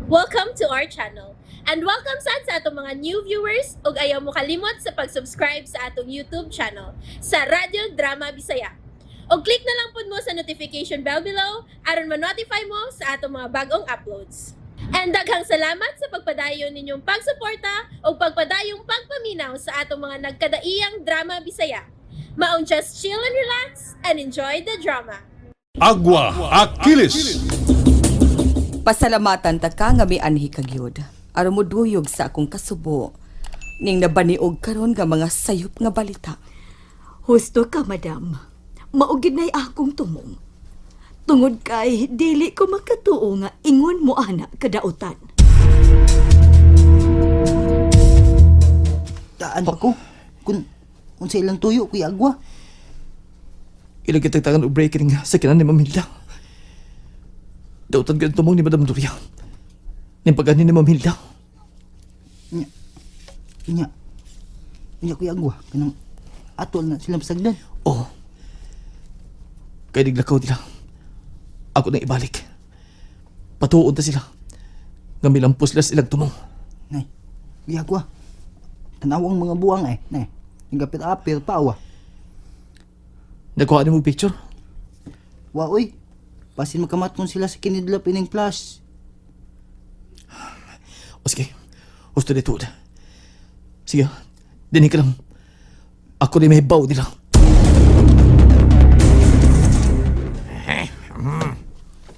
Welcome to our channel. And welcome sad sa atong mga new viewers ug ayaw mo kalimot sa pag-subscribe sa atong YouTube channel sa Radyo Drama Bisaya. Og click na lang pud mo sa notification bell below aron ma-notify mo sa atong mga bagong uploads. And daghang salamat sa pagpadayon ninyong pagsuporta ug pagpadayong pagpaminaw sa atong mga nagkadaiyang drama Bisaya. Maong just chill and relax and enjoy the drama. Agua Aquiles. Pasalamatan ta ka nga mianhi ka gyud. Aron mo duyog sa akong kasubo. Ning nabaniog karon nga mga sayop nga balita. Husto ka, madam. Maugid na'y akong tumong. Tungod kay dili ko makatuo nga ingon mo ana kadautan. Taan pa ko. Kung unsa ilang tuyo, Kuya Agwa. Ilang kitagtangan og breaking nga sa kinan ni Ma'am Hilda. Dautan ka tumong ni Madam Doria. Ning pag-ani ni Ma'am Hilda. Nya. Nya. Nya, Kuya Agwa. Kanang atol na silang pasagdan. Oo. Kay naglakaw nila. Ako nang ibalik. Patuon ta sila. Nga milampos sila silang tumong. Nay, Kuya Agwa. Tanaw ang mga buwang eh. Nay, nagapir-apir pa awa. Nagkuha ni mo picture? Wa oy. Basin makamatong sila sa kinidlap ining flash. O sige, gusto dito. Sige, dinhi ka lang. Ako rin may baw nila.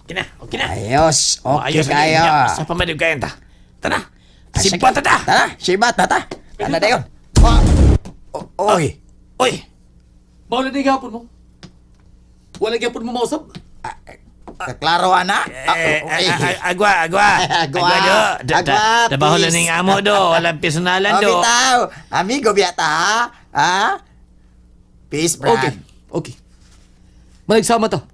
Kina, okay na. Ayos, okay Ayos, kayo. Sa pamalig kayo ta. Tara. Simpa ta ta. Tara, siba ta ta. Tara dayon. Oy, Oy, Bawal na gihapon mo. Wala gihapon mo mausap. kaklaro ana. Eh, Oy. agwa, agwa. Agwa. Do. Agwa, Trabaho lang please. ning amo do. Walang personalan Oh, do. bitaw. Amigo biyata ha? Ha? Peace, Brad. Okay, okay. Managsama ta.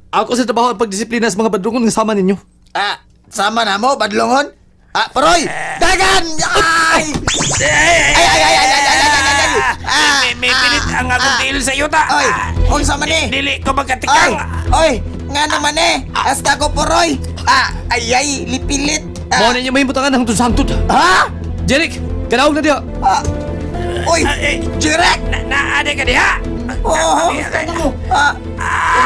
Ako sa trabaho ang pagdisiplina sa mga badlungon nga sama ninyo. Ah, sama na mo, badlongon. Ah, paroy! Dagan! Ay! Ay, Ay, ay, ay, ay, ay, ay, ay, ay, ay. Ah, May pilit ang akong ah. tiil sa yuta. Oy, unsa man ni? Dili ko Ay! magkatikang. Oy! Nga naman eh! Hasta ko poroy! Ah, ay, ay, lipilit! Ah, Mao ninyo mahimutangan hangtod sa hangtod. Ha? Jeric, kanawag na diha. Ah, oy! Ay, Jirek! Na naade ka diha. Oo! Ah,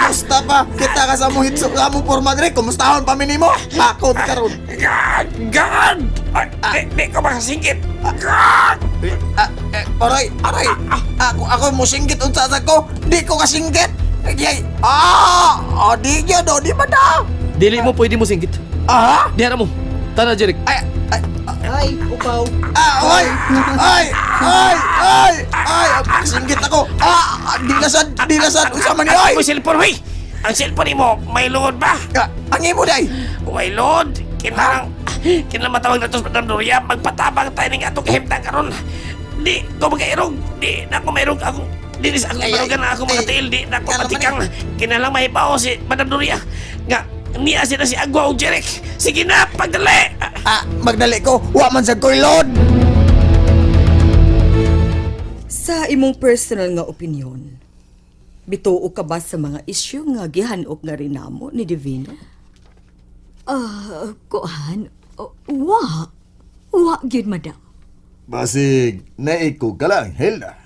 kumusta pa? Kita ka sa mong hitso sa mong porma dire. Kumustahon pa mi nimo? Ako karon. God! God! Ay, Di, di ko makasingkit. God! Ah, eh, aray, aray. Ako ako mosinggit unsa sa ko. Di ko kasinggit. Ay, ay. Ah, ah, di gyud, oh, di ba na? Dili mo pwede mo singgit. Ah? Diha na mo. Tana, Jeric. Ay, ay, Ay, upaw. ah, oy! Ay, ay, ay, ay, singgit ako. Ah, di lasad, di lasad. Unsa man ni Ang oy? imo cellphone, hoy! Ang cellphone mo, may load ba? Ah, ang imo day. Way load! Kinahang, kinahang matawag na to sa Madam Doria, magpatabang tayo ng atong kahimtang karon. Di ko magkairog, di na ako mairog ako. Di sa akong Ay, ay, ibarugan na ako mga ay. tiil, di na ako Kala man matikang. Kinahang mahibaw si Madam Doria. Nga, niya sila si Agwa o Jeric. Sige na, pagdali! Ah, magdali ko. Wa man sad ko'y load. Sa imong personal nga opinion, bituo ka ba sa mga isyu nga gihanop nga rinamo ni Divino? Ah, kuan, wa. Wa gyud, madam. Basig, naiko ka lang, Hilda.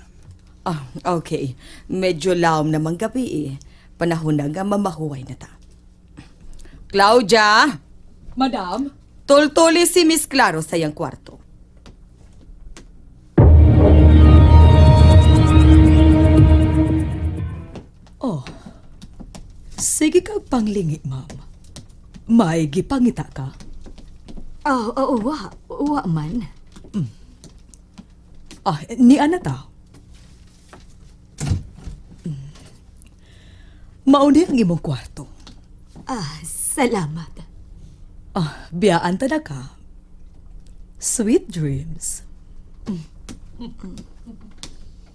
Ah, okay. Medyo laom namang gabi eh. Panahon na nga mamahuway na ta. Claudia! Madam? Tultuli si Miss Claro sa iyang kwarto. Oh. Sige kag panglingi, ma'am. May gipangita ka. Oh, oh, wa. Wa man. Ah, ni ana ta. Mauni ang imong kwarto. Ah, salamat. Ah, biyaan ta na ka. Sweet dreams.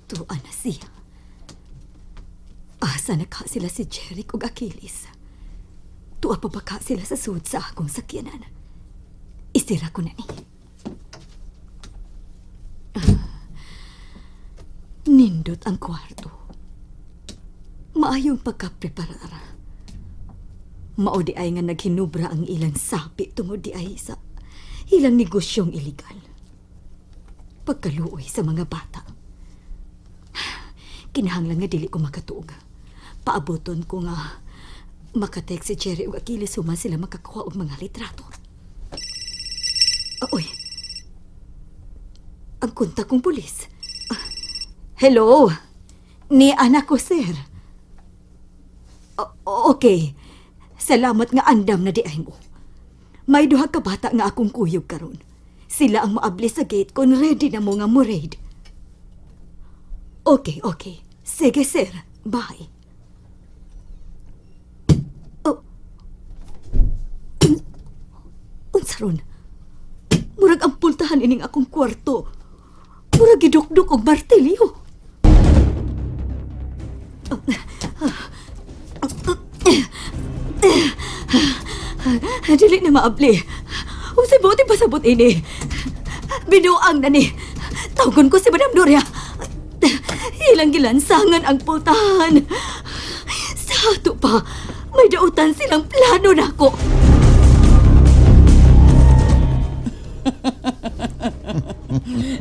Tuwa na siya. Asa na ka sila si Jeric ug Achilles? Tuwa pa ba ka sila sa sud sa akong sakyanan? Isira ko na ni. Ah, nindot ang kwarto. Maayong pagkapreparar. Mao di ay nga naghinubra ang ilang sapi tungod di ay sa ilang negosyong iligal. Pagkaluoy sa mga bata. Kinahanglan nga dili ko makatuog. Paaboton ko nga makatek si Jerry ug Achilles human sila makakuha og mga litrato. Ah, Oy. Ang kontak kong pulis. Ah, hello. Ni anak ko, sir. Okay. Salamat nga andam na di ay mo. May duha ka bata nga akong kuyog karon. Sila ang maabli sa gate kon ready na mo nga mo raid. Okay, okay. Sige, sir. Bye. Oh. Unsa ron? Murag ang pultahan ining akong kwarto. Murag gidukduk og martilyo. Dili na maabli. Unsay buti pasabot ini? Binuang na ni. Tawgon ko si Madam Doria. Ilang gilansangan ang pultahan. Sa ato pa, may dautan silang plano nako.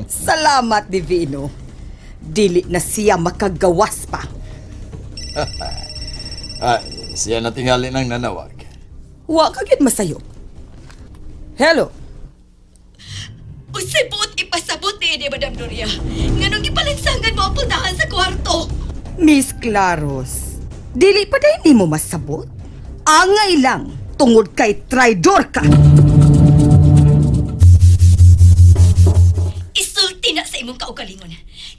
Salamat, Divino. Dili na siya makagawas pa. Ah, siya na tingali ng nanawag. Wa ka gyud masayop. Hello. Unsay buot ipasabot ni ini, Madam Doria? Nganong gipalansangan mo ang pultahan sa kwarto? Miss Claros, dili pa day nimo masabot? Angay lang tungod kay traidor ka. Isulti na sa imong kaugalingon.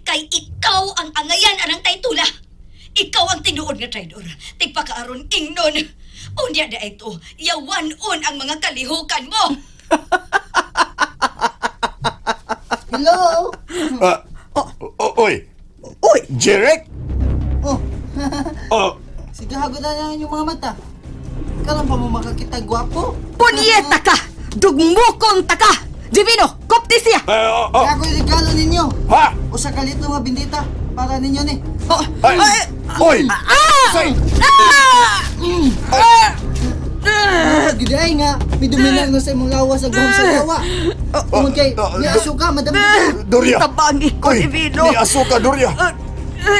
Kay ikaw ang angayan anang taytula. Ikaw ang tinuod nga traidor. Tigpakaaron ingnon. Unya na ito, yawanon ang mga kalihukan mo. Hello? Ah, oy, Uy, Jerek! Oh, Oh, sige hagod na yung mga mata. Karon pa mo makakita gwapo. punyeta ka! Dugmukon ta ka! Divino, kopti siya! eh, oh, oh, Kaya ako yung regalo ninyo. ha! Usa ka litro nga bindita para ninyo ni. Oh, Ay! Oy! ah! Say! Ah! Ah, gid ay nga midumilang na sa imong lawas ang gahom sa gawa. Tungod kay Oh, ni asuka madam. Doria! Tabangi ko, Oy, Divino. Ni asuka, Doria! Ah,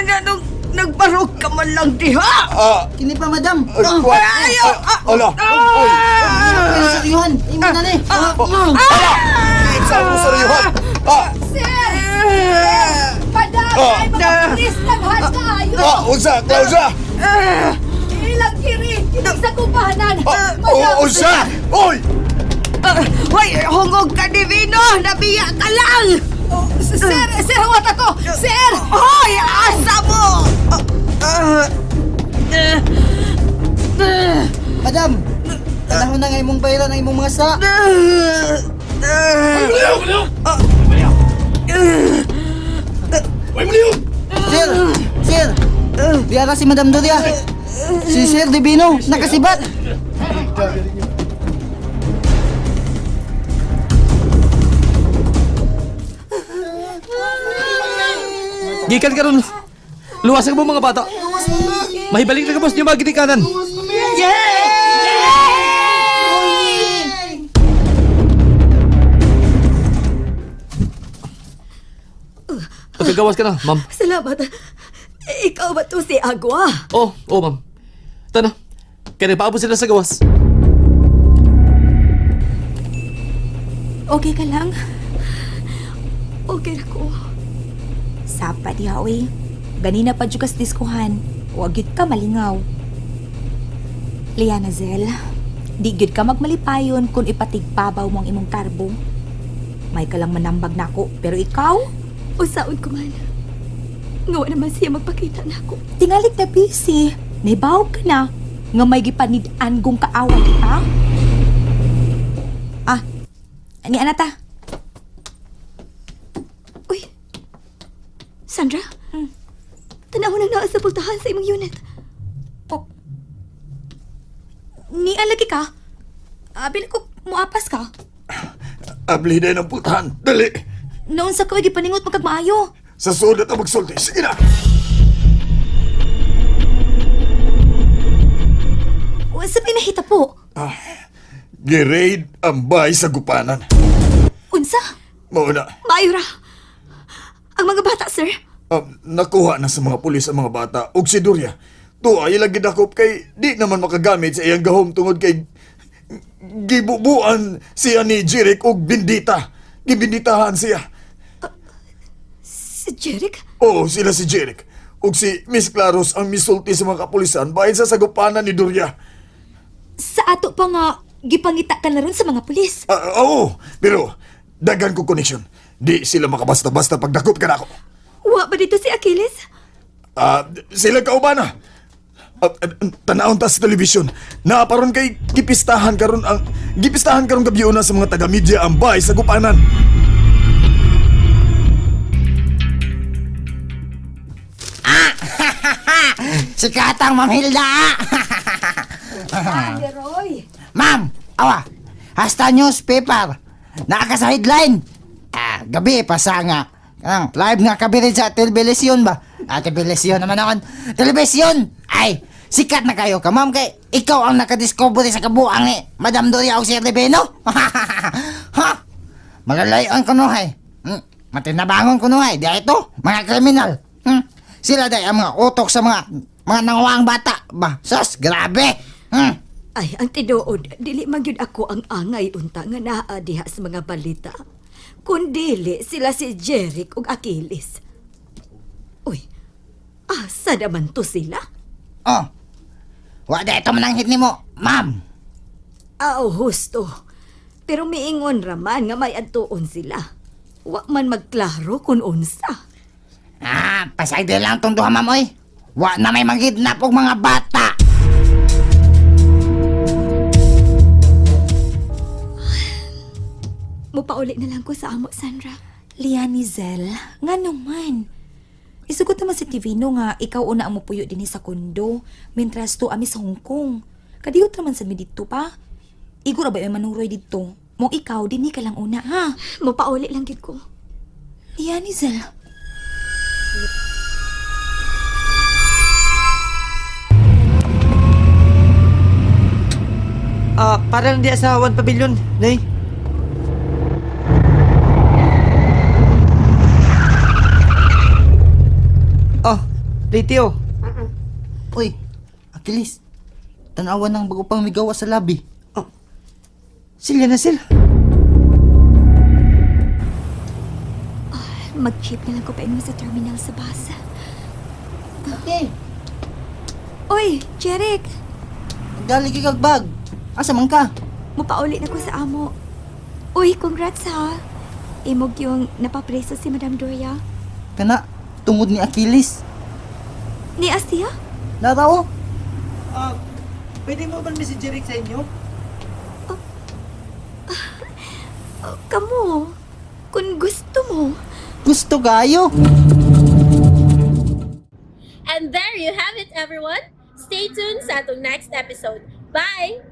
Nganong nagbarog ka man lang diha? Ah, Kini pa madam. ah, Ayaw! ah, ala! Oy! Pero sa Yohan, imo na ni. Ah, Ala! Sa mo sariyuhan! Ah! Sir! Madam, Ah! ay mga pulis naghan kaayo! Ah, unsa, Claudia! Ilang kiri, kinig sa kumpahanan! Ah, oh, unsa! Oy! Ah, Hoy, hungog ka, Divino! Nabiya ka lang! Oh, sir, sir, huwat ako! Sir! Hoy, asa mo! Ah, ah, ah, Madam, tanahon na nga imong bayran ang imong mga sa. ah, ah. Sir, sir. Biyara si Madam Doria. Si Sir Divino, nakasibat. Gikan karon. Luwasan mo mga bata. Mahibalik na ka boss niyo mga ginikanan. Pagkagawas ka na, ma'am. Salamat. Ikaw ba to si Agua? Oh, oh, ma'am. Tana. Kaya nagpaabot sila sa gawas. Okay ka lang? Okay na ko. Sapa diha, oy. Ganina pa dyan kas diskuhan. Huwag gyud ka malingaw. Liana Zel, di gyud ka magmalipayon kung ipatigpabaw mo ang imong karbo. May ka lang manambag nako, pero ikaw, Usaon ko man. Ngawa naman siya magpakita na ako. tingalig na busy. Naibaw ka na. Nga may gipanid-an kung kaawa kita. Ah, ani anata. Uy! Sandra? Tanaw na naa sa pultahan sa imong unit. Oh. Ni alagi ka? Abi ko muapas ka. Abli na ng putahan. Dali! Noon sa kaway gipaningot magkagmaayo. Sa sulat ang magsulti. Sige na! Unsa may nahitabo? Gi-raid ang bay sa gupanan. Unsa? Mao na. Maayo ra. Ang mga bata, sir. Nakuha na sa mga pulis ang mga bata ug si Doria. Tuwa ila gidakop kay di naman makagamit sa iyang gahom tungod kay gibubuan siya ni Jeric og bindita. Gibinditahan siya. Si Jeric? Oo, sila si Jeric. Ug si Miss Claros ang misulti sa mga kapulisan bahin sa sagupanan ni Doria. Sa ato pa nga gipangita ka na ron sa mga pulis. Ah, oo, pero daghan ko connection. Di sila makabasta-basta pagdakop ka nako. Wa ba dito si Achilles? Ah, sila kaubana. Tanawon ta sa telebisyon. Naaparon kay gipistahan karon ang gipistahan karon gabi una sa mga taga-media ang bay sa gupanan. Sikatang Ma'am Hilda! Ah, Leroy. Ma'am, awa, hasta newspaper. Naa ka sa headline. Ah, gabi pasa nga. Kanang live nga coverage sa telebisyon ba? Ah, telebisyon naman ako. Telebisyon! Ay, sikat na kayo ka, ma'am, kay ikaw ang nakadiscover sa kabuang ni Madam Doria o Sir Rebeno. Ha? Malalayon ko nuhay. Matinabangon ko nuhay. Di ito, mga kriminal. Sila day ang mga utok sa mga nanguwang bata. Ba, sus, grabe. Ay, ang tinuod, dili man gyud ako ang angay unta nga naa diha sa mga balita. Kun dili sila si Jeric ug Achilles. Uy, asa naman to sila? Oh. Wa da ito mananghit nimo, ma'am. Aw, husto. Pero miingon raman nga may adtuon sila. Wa man magklaro kung unsa. Ah, pasaydi lang tong duha, ma'am, oy. Wa na may mangidnap og mga bata. Mupauli na lang ko sa amo, Sandra. Lianizel, nga naman. Isugot naman si Tivino nga ikaw una ang mupuyo dinhi sa kondo, mentras to ami sa Hong Kong. Kadiyot raman sa mi didto pa. Igor ba may manuroy didto? Mong ikaw dinhi ka lang una ha. Mupauli lang gid ko. Lianizel. Ah, para lang di sa One Pavilion, Nay. Oh, Lady oh. Uy, Achilles. Tanawan ng bago pang migawa sa labi. Oh. Silya na sila. Mag-jeep na lang ko paingon sa terminal sa bus. Okay. Oy, Jeric! Dali kay kag bag. Asa man ka? Mupauli na ko sa amo. Uy, congrats ha! Imog yung napapreso si Madam Doria. Kana tungod ni Achilles. Ni Asia? Narao. Ah, pwede mo ba si Jeric sa inyo? Oh, kamo, kung gusto mo. Gusto kayo. And there you have it, everyone. Stay tuned sa atong next episode. Bye!